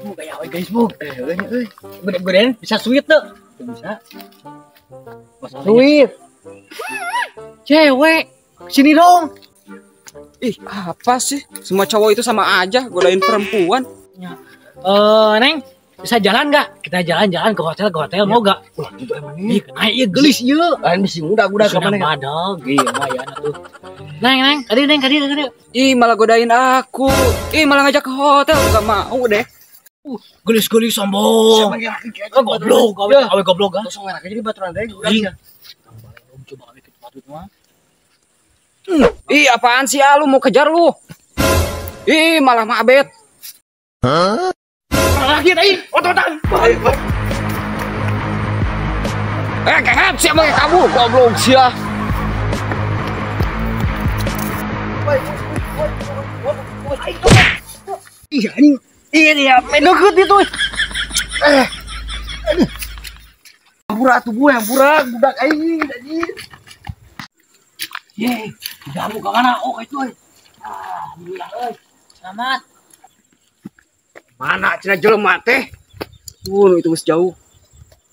Bu gaya we guys bu. Euy. Gede-gedean bisa sweet tuh. Bisa. Sweet. Cewek, sini dong. Ih, apa sih? Semua cowok itu sama aja, godain perempuan. Ya. Neng, bisa jalan nggak? Kita jalan-jalan ke hotel, mau nggak? Ulah gitu emang nih. Ih, naik ieu geulis ieu. Lain bisi muda udah Sudah kapan ya? Badag, ieu lumayan atuh. Neng, neng, kadi neng, kadi kadi. Ih, malah godain aku. Ih, malah ngajak ke hotel, gak mau deh. Geulis-geulis sombong. Oh, goblok, awe awe goblok ah. Terus ngerak jadi baturan teh. Iya. Coba awe kitu patut mah. Ih, apaan sih ah, lu mau kejar lu? Ih, malah mabet. Lagi tadi, ototan. Kehet sih emang kamu, goblok sih ah. Ih, anjing. Ini ya, deket itu. Hampura atuh gue, hampura budak aing anjing. Ye, jamu ke mana? Oh, itu. Alhamdulillah euy. Selamat. Mana cenah jelema teh? Itu geus jauh.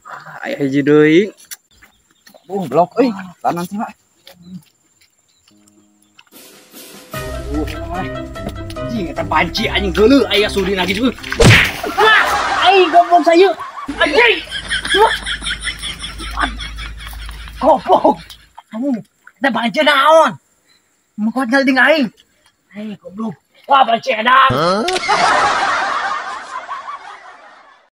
Ah, aya hiji deui. Blok euy, kanan sih, Pak. Anjing eta panci anjing geuleuh aya sudi lagi juga. Ah, aing goblok saya. Anjing. Goblok. Kamu eta panci naon? Mun kuat nyelding aing. Aing goblok. Wah, panci edan.